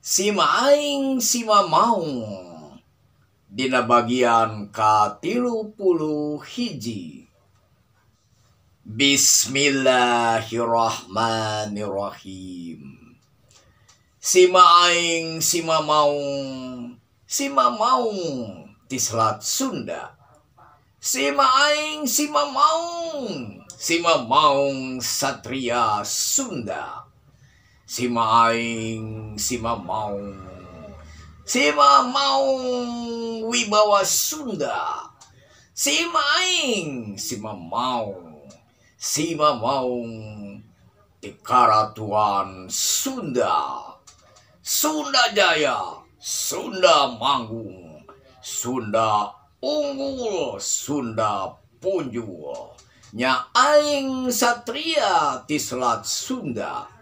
Sima Aing Sima Maung dina bagian ka-31. Bismillahirrahmanirrahim. Sima Aing Sima Maung, Sima Maung ti Selat Sunda. Sima Aing Sima Maung, Sima Maung Satria Sunda. Sima Aing Sima Maung, Sima Maung Wibawa Sunda. Sima Aing Sima Maung, Sima Maung ti Karatuan Sunda. Sunda Jaya, Sunda Manggung, Sunda Unggul, Sunda Punjul. Nya aing satria ti Selat Sunda.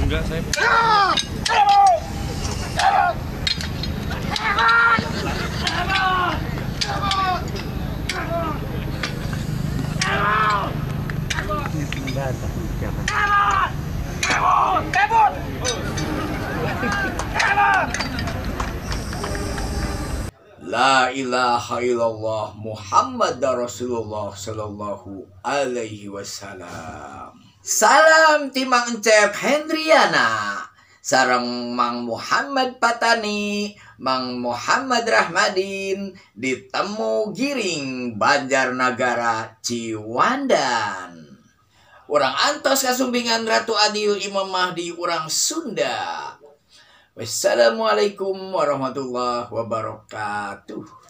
Enggak, saya. La ilaha illallah Muhammad Rasulullah sallallahu alaihi wasallam. Salam ti Mang Encep Hendriana sareng Mang Muhammad Patani, Mang Muhammad Rahmadin di Temu Giring Banjarnagara Ciwandan. Urang antos kasumpingan Ratu Adil Imam Mahdi urang Sunda. Wassalamualaikum warahmatullahi wabarakatuh.